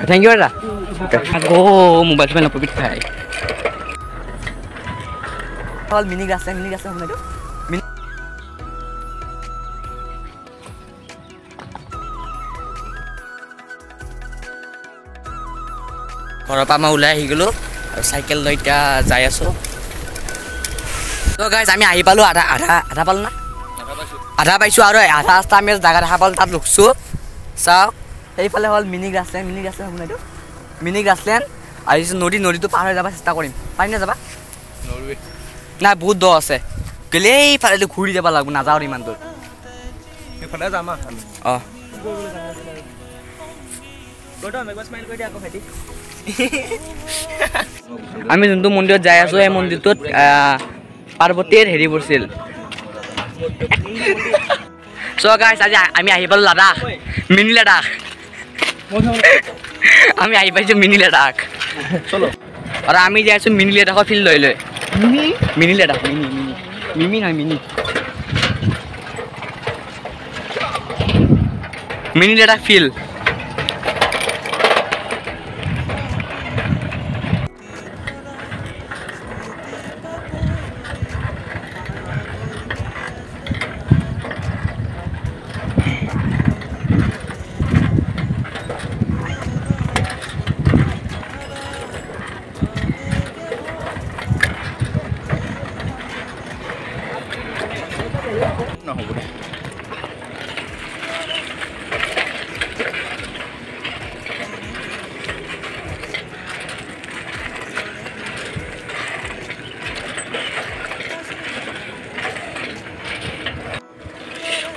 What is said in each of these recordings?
Thank you দাদা। আকৌ mobile চোবাইল নপবি খাই। হ'ল মিনি গ্ৰাছলেণ্ড, মিনি গ্ৰাছলেণ্ড হ'ব এইটো। ঘৰৰ পৰা মই ওলাই আহি গ'লোঁ আৰু চাইকেল লৈ এতিয়া যাই আছোঁ। ত' গাইজ আমি আহি পালোঁ, আধা আধা আধা পালোঁ না, আধা পাইছোঁ আৰু আধা ৰাস্তা আমি জেগা দেখা পালোঁ, তাত ৰখিছোঁ। চাওক সেইফালে হ'ল মিনি গ্ৰাছলেণ্ড, মিনি গ্ৰাছলেণ্ড হ'ব এইটো, মিনি গ্ৰাছলেণ্ড। আৰু নদী, নদীটো পাৰ হৈ যাব চেষ্টা কৰিম। পাৰিম নে যাবা? নাই, বহুত দ আছে, গ'লে এইফালে ঘূৰি যাব লাগিব, নাযাওঁ ইমান দূৰ। অঁ, আমি যোনটো মন্দিৰত যাই আছোঁ সেই মন্দিৰটোত পাৰ্বতীৰ হেৰি পৰিছিল। চ' গাইজ আজি আমি আহি পালোঁ লাডাখ, মিনি লাডাখ। আমি আহি পাইছোঁ মিনি লাডাখ। আৰু আমি যাই আছোঁ মিনি লাডাখৰ ফিল্ড লৈ লৈ। Mini Ladakh, mini mini Mimi নহয়, মিনি মিনি লাডাখ ফিল্ড।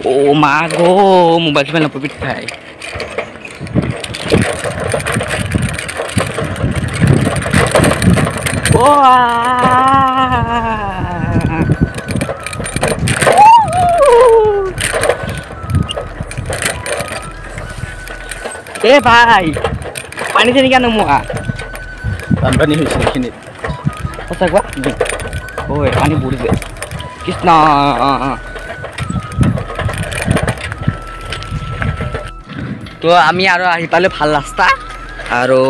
অ' মা গ' মোবাইল চোবাইল নপবি ভাই। এ ভাই পানী চানী কিয় নমোৱা? বানপানী হৈছে এইখিনিত। সঁচা কোৱা? ঐ পানী পৰিছে। কৃষ্ণ। তো আমি আৰু আহি পালোঁ, ভাল ৰাস্তা। আৰু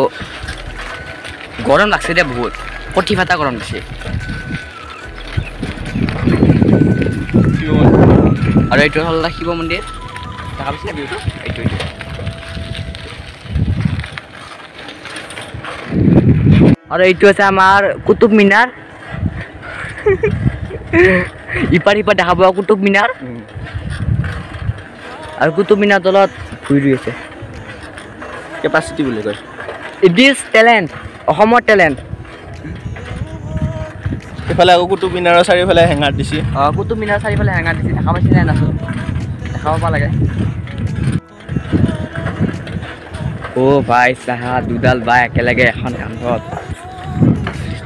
গৰম লাগছে দে বহুত, কঠি ফাটা গৰম দিছে। আৰু এইটো হ'ল শিৱ মন্দিৰ, দেখা পাইছে ভিউটো? এইটো এইটো। আৰু এইটো হৈছে আমাৰ কুটুব মিনাৰ। ইপাৰ সিপাৰ দেখা পোৱা কুটুব মিনাৰ। আৰু কুটুব মিনাৰ তলত ভুঁই ৰুই আছে। কেপাচিটি বুলি কয়। It is talent, অসমৰ টেলেণ্ট। এইফালে আকৌ কুটুব মিনাৰৰ চাৰিওফালে হেঙাৰ দিছে। অঁ, কুটুব মিনাৰৰ চাৰিওফালে হেঙাৰ দিছে, দেখা পাইছে নাই? নাচো দেখা পাব লাগে। অ' ভাই চাহা, দুডাল বাই একেলগে এখন কান্ধত।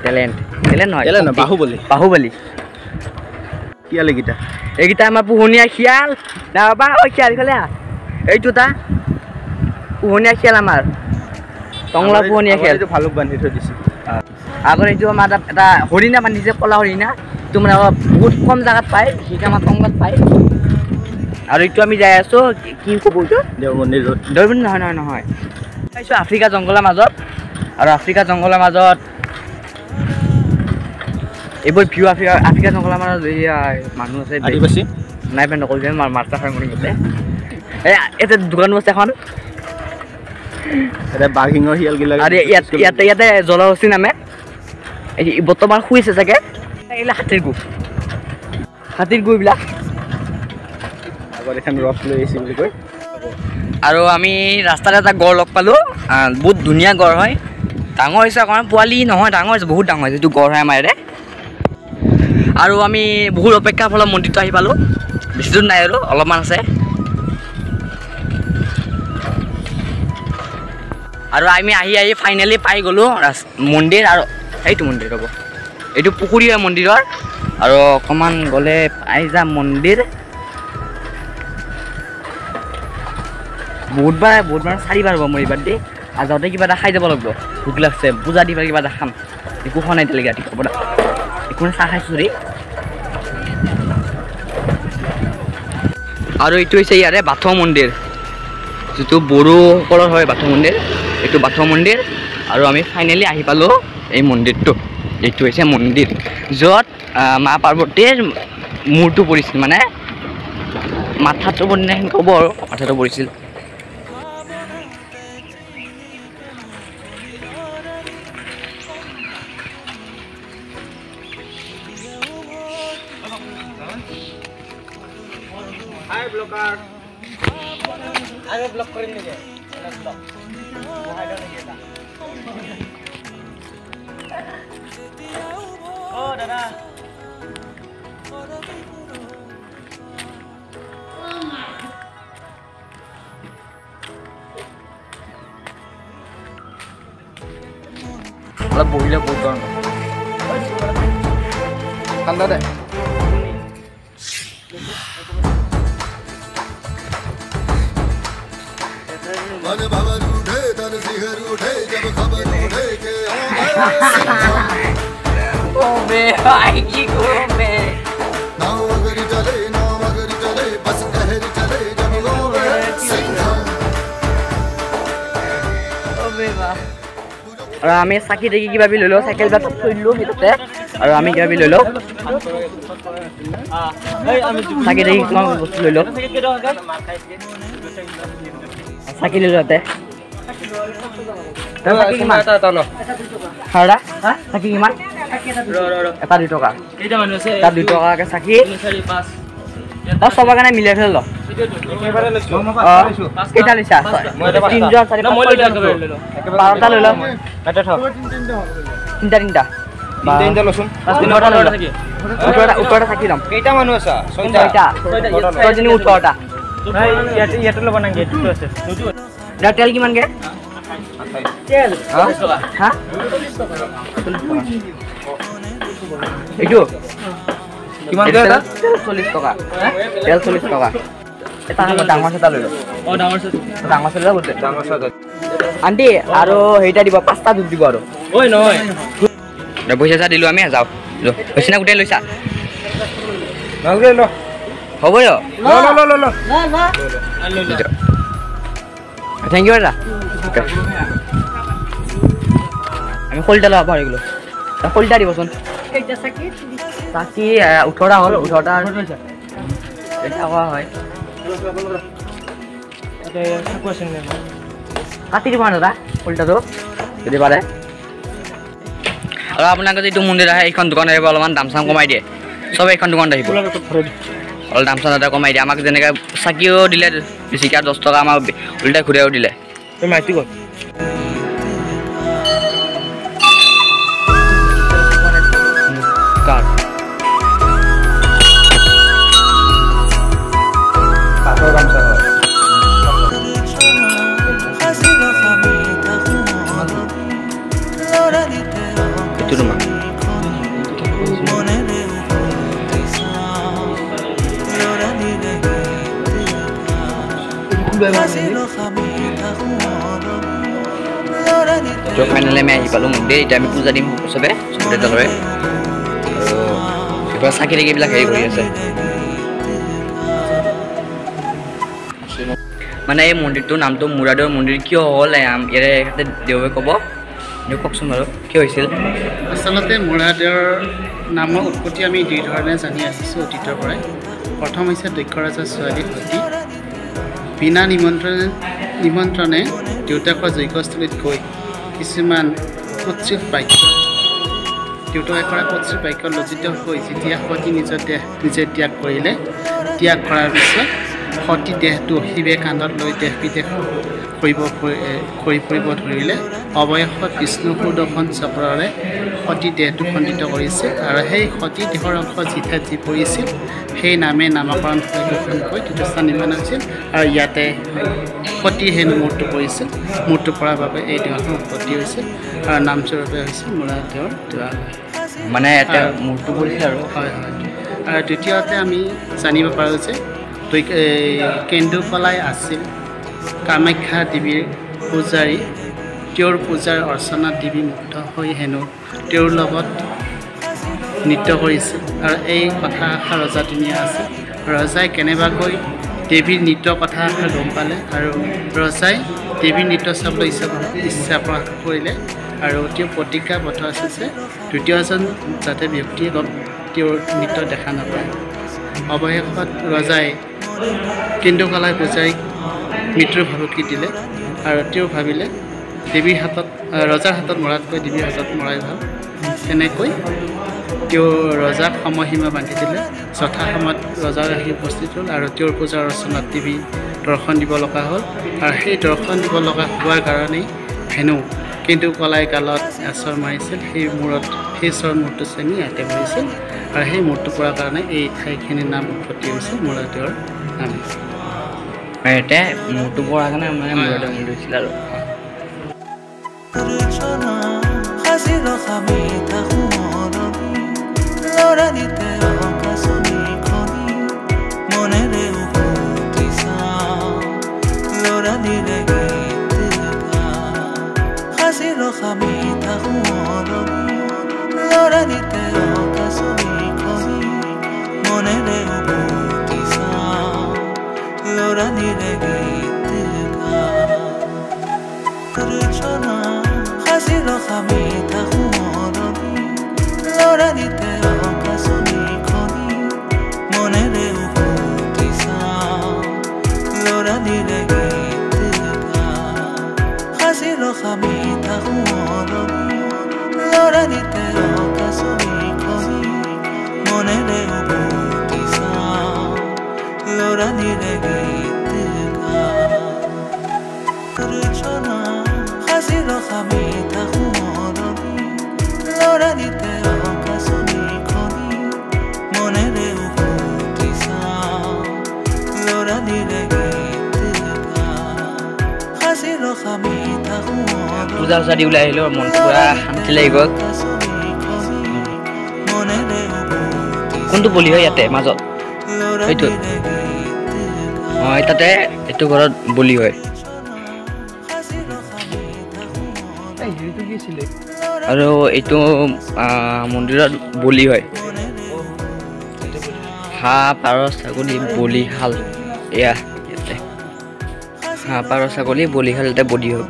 টেলেণ্ট, টেলেণ্ট নহয়, বাহুবলী। বাহুবলী। শিয়াল এইকেইটা, এইকেইটা আমাৰ পোহনীয়া শিয়াল। না বাবা, ঐ শিয়াল ইফালে আহ। এইটো এটা পোহনীয়া শিয়াল আমাৰ, টংলা পোহনীয়া শিয়াল। ভালুক বান্ধি থৈ দিছে। আগৰ এইটো আমাৰ এটা হৰিণা বান্ধিছে, ক'লা হৰিণা। এইটো মানে অলপ বহুত কম জেগাত পায়, বিশেষকৈ আমাৰ টংলাত পায়। আৰু এইটো আমি যাই আছোঁ, কি ক'ব এইটো? দেওমন্দিৰ ৰোড। দেওমন্দিৰ নহয়, নহয় নহয়, পাইছোঁ আফ্ৰিকা জংঘলৰ মাজত। আৰু আফ্ৰিকা জংঘলৰ মাজত এইবোৰ ভিউ, আফ্ৰিকা আফ্ৰিকা জংঘলৰ মাজত এইয়া মানুহ আছে। আদিবাসী নাই পাই নকল যে মাৰ্চা খাই মৰি গৈছে। এই ইয়াতে দোকানো আছে এখন। ইয়াতে বাঘ সিংহ শিয়ালগিলা। আৰু ইয়াত ইয়াতে ইয়াতে জলহস্তি নামে। এই বৰ্তমান শুইছে চাগে। এইবিলাক হাতীৰ গু, হাতীৰ গুবিলাক। আগত এখন ৰথ লৈ আহিছে বুলি কয়। আৰু আমি ৰাস্তাত এটা গড় লগ পালোঁ, বহুত ধুনীয়া গড় হয়, ডাঙৰ হৈছে অকণমান, পোৱালি নহয় ডাঙৰ হৈছে, বহুত ডাঙৰ হৈছে। এইটো গড় হয় আমাৰ ইয়াতে। আৰু আমি বহুত অপেক্ষাৰ ফলত মন্দিৰটো আহি পালোঁ, বেছি দূৰ নাই আৰু অলপমান আছে। আৰু আমি আহি আহি ফাইনেলি পাই গ'লোঁ মন্দিৰ। আৰু সেইটো মন্দিৰ ৰ'ব, এইটো পুখুৰী হয় মন্দিৰৰ। আৰু অকণমান গ'লে পাই যাম মন্দিৰ। বহুতবাৰ বহুতবাৰ চাৰিবাৰ হ'ব মোৰ এইবাৰ দেই। আৰু যাওঁতে কিবা এটা খাই যাব লাগিব, ভোক লাগছে, পূজা দি পেলাই কিবা এটা খাম। একো খোৱা নাই এতিয়ালৈকে ৰাতিপুৱাৰ পৰা, একো নাই, চাহ খাইছোঁ দেই। আৰু এইটো হৈছে ইয়াৰে বাথৌ মন্দিৰ। যিটো বড়োসকলৰ হয় বাথৌ মন্দিৰ, এইটো বাথৌ মন্দিৰ। আৰু আমি ফাইনেলি আহি পালোঁ এই মন্দিৰটো। এইটো হৈছে মন্দিৰ য'ত মা পাৰ্বতীৰ মূৰটো পৰিছিল, মানে মাথাটো পৰিলে ক'ব আৰু মাথাটো পৰিছিল। অলপ বহিলে বহুত গৰম, ঠাণ্ডা দে। আৰু আমি চাকি দেখি কিবা লৈ লওঁ, চাইকেল এটা থৈ দিলোঁ সেইটোতে। আৰু আমি কিবা লৈ লওঁ, চাকি দেখি কিছুমান বস্তু লৈ লওঁ, চাকি লৈ লওঁ তাতে। চাকি কিমান? এটা 2 টকা, এটা 2 টকাকে চাকি। চবৰ কাৰণে মিলাই পেলাই ল। কেইটা লৈছা? 3 4 5 12টা লৈ ল। তিনিটা তিনিটা ওঠৰটা চাকি ল'ম। কেইটা মানুহ আছা? ছয়টা। ছয়জনী 18টা। তেল কিমানকে? হা, এইটো কিমান? 40 টকা। তেল 40 টকা। এটা ডাঙৰ চেটা লৈ লওঁ। ডাঙৰ চেটা গোটেই আণ্টি। আৰু সেইটা দিব, 5টা ধূপ দিব। আৰু পইচা চা দিলোঁ আমি, যাওঁ। হৈছে না? গোটেই লৈছা? হ'ব। Thank U দাদা। আমি শলিতা ল'ব পাৰি গ'লোঁ। শলিতা দিবচোন। চাকি 18টা হ'ল, 18টা কোৱা হয়। কাটি দিব দাদা শলিতাটো যদি পাৰে। আৰু আপোনালোকে যিটো মন্দিৰ আহে, এইখন দোকান আহিব, অলপমান দাম চাম কমাই দিয়ে। চব এইখন দোকানত আহিব, অলপ দাম চাম এটা কমাই দিয়ে। আমাক যেনেকৈ চাকিও দিলে বেছিকৈ 10 টকা, আমাক উল্টাই ঘূৰাইও দিলে। তো ফাইনেলি আমি আহি পালোঁ মন্দিৰ। এতিয়া আমি পূজা দিম চবে চবতে তলৰে। আৰু কিবা চাকি এইবিলাক হেৰি কৰি আছে। মানে এই মন্দিৰটোৰ নামটো মুৰাদেউৰ মন্দিৰ কিয় হ'ল, ইয়াৰে এখেতে দেৱে ক'ব। কওকচোন বাৰু, কিয় হৈছিল? আচলতে মুৰাদেউৰ নামৰ উৎপত্তি আমি দুই ধৰণে জানি আহিছোঁ অতীতৰ পৰাই। প্ৰথম হৈছে দক্ষ ৰজাৰ ছোৱালী সতী বিনা নিমন্ত্ৰণে দেউতাকৰ যজ্ঞস্থলীত গৈ কিছুমান কুৎসিত বাক্য, দেউতাকে কৰা কুৎসিত বাক্য লজ্জিত হৈ যেতিয়া সতী নিজৰ দেহ নিজে ত্যাগ কৰিলে, ত্যাগ কৰাৰ পিছত সতী দেহটো শিৱে কান্ধত লৈ দেশ বিদেশ ঘূৰি ফুৰিব ধৰিলে। অৱশেষত বিষ্ণু সুদৰ্শন চক্ৰৰে সতী দেহটো খণ্ডিত কৰিছিল আৰু সেই সতী দেহৰ অংশ যি ঠাইত যি পৰিছিল সেই নামে নামকৰণ হৈ দুখনকৈ তীৰ্থস্থান নিৰ্মাণ হৈছিল। আৰু ইয়াতে সতী সেই মূৰ্তি পৰিছিল। মূৰ্তি পৰাৰ বাবে এই দেৱালখন উৎপত্তি হৈছিল আৰু নামস্বৰূপে হৈছিল মুৰাদেউৰ দেৱালয়। মানে এটা মূৰ্তি পৰিছিল আৰু। হয় হয়। আৰু দ্বিতীয়তে আমি জানিব পাৰোঁ যে কেন্দুকলাই আছিল কামাখ্যা দেৱীৰ পূজাৰী। তেওঁৰ পূজাৰ অৰ্চনাত দেৱী মুগ্ধ হৈ হেনো তেওঁৰ লগত নৃত্য কৰিছিল। আৰু এই কথা ৰজাদিনীয়া আছিল। ৰজাই কেনেবাকৈ দেৱীৰ নৃত্য কথা গম পালে আৰু ৰজাই দেৱীৰ নৃত্য চাবলৈ ইচ্ছা প্ৰকাশ কৰিলে আৰু তেওঁ প্ৰতিজ্ঞাবদ্ধ আছিল যে দ্বিতীয়জন যাতে ব্যক্তিয়ে গম তেওঁৰ নৃত্য দেখা নাপায়। অৱশেষত ৰজাই কেন্দুকলাই পূজাৰীক মৃত্যুৰ ভাবুকি দিলে আৰু তেওঁ ভাবিলে দেৱীৰ হাতত ৰজাৰ হাতত মৰাতকৈ দেৱীৰ হাতত মৰাই ভাল। তেনেকৈ তেওঁ ৰজাক সময়সীমা বান্ধি দিলে। যথাসময়ত ৰজা আহি উপস্থিত হ'ল আৰু তেওঁৰ পূজাৰ অৰ্চনাত দেৱী দৰ্শন দিব লগা হ'ল আৰু সেই দৰ্শন দিব লগা হোৱাৰ কাৰণেই হেনো কেন্দুকলাই গালত এচৰ মাৰিছিল, সেই মূৰত সেই চৰ মূৰটো চেনি ইয়াতে বহিছিল আৰু সেই মূৰটো পৰাৰ কাৰণে এই ঠাইখিনিৰ নাম উৎপত্তি হৈছে মূৰাদেউৰ নাম। ইয়াতে মূৰটো পৰাৰ কাৰণে মানে মূৰাদেউ মন্দিৰ হৈছিল। আৰু পূজা চূজা দি ওলাই আহিলোঁ, মনটো পুৰা শান্তি লাগি গ'ল। কোনটো বলি হয় ইয়াতে মাজত সেইটোত? অঁ, তাতে এইটো ঘৰত বলি হয়। আৰু এইটো মন্দিৰত বলি হয় হাঁহ, পাৰ, ছাগলী বলিশাল। এয়া ইয়াতে হাঁহ, পাৰ, ছাগলী বলিশাল ইয়াতে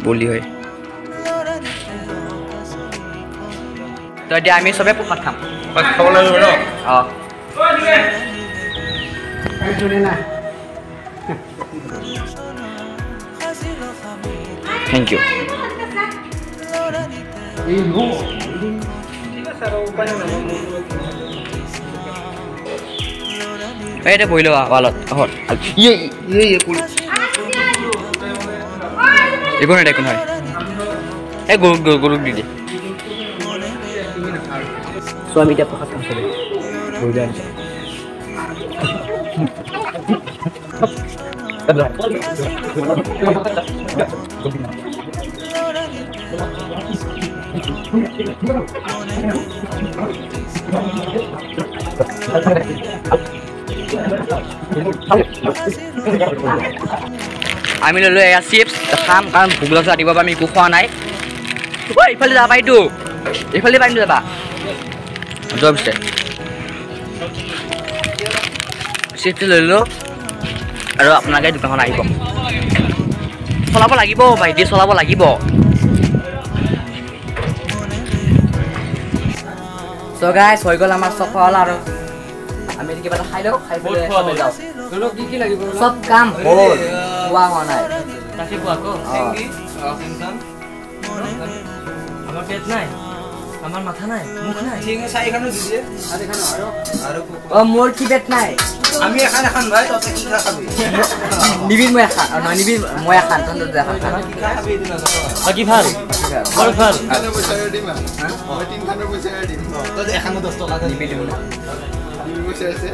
বলি হয়। তো এতিয়া আমি চবে প্ৰসাদ খাম। খাব লাগিব ন? অঁ। Thank you. এইটা বহি লোৱা ৱালত। একো নহয়, একো নহয়, এই গৰুক গৰুক দি দিয়ে। চ' আমি এতিয়া প্ৰসাদ খাম চবে। বহি লোৱা আনিছে। আমি ল'লোঁ এয়া চিপছ খাম, কাৰণ ভোক লাগছে ৰাতিপুৱাৰ পৰা আমি একো খোৱা নাই। ঐ ইফালে যাবা, এইটো এইফালে পাৰিম যাবা। যোৱা পিছে চিপছটো লৈ ল'লোঁ আৰু আপোনালোকে দোকানখন আহিব। চলাব লাগিব ভাইটি, চলাব লাগিব। চ' গাইজ হৈ গ'ল আমাৰ চব খোৱা হ'ল আৰু আমি কিবা এটা খাই লওঁ, খাই পেলাই চবে যাওঁ। চব কাম হ'ল, খোৱা হোৱা নাই। আমাৰ পেট নাই, আমাৰ মাথা নাই, মুখ নাই। অ মোৰ কি পেট নাই? আমি এখন এখন ভাই, তই কি খাবি? নিবিৰ মই এখন, নহয় নিবিৰ মই এখন, তহঁতৰ এখন। বাকী ভাল, বৰ ভাল। নিবিৰ পইচা আছে।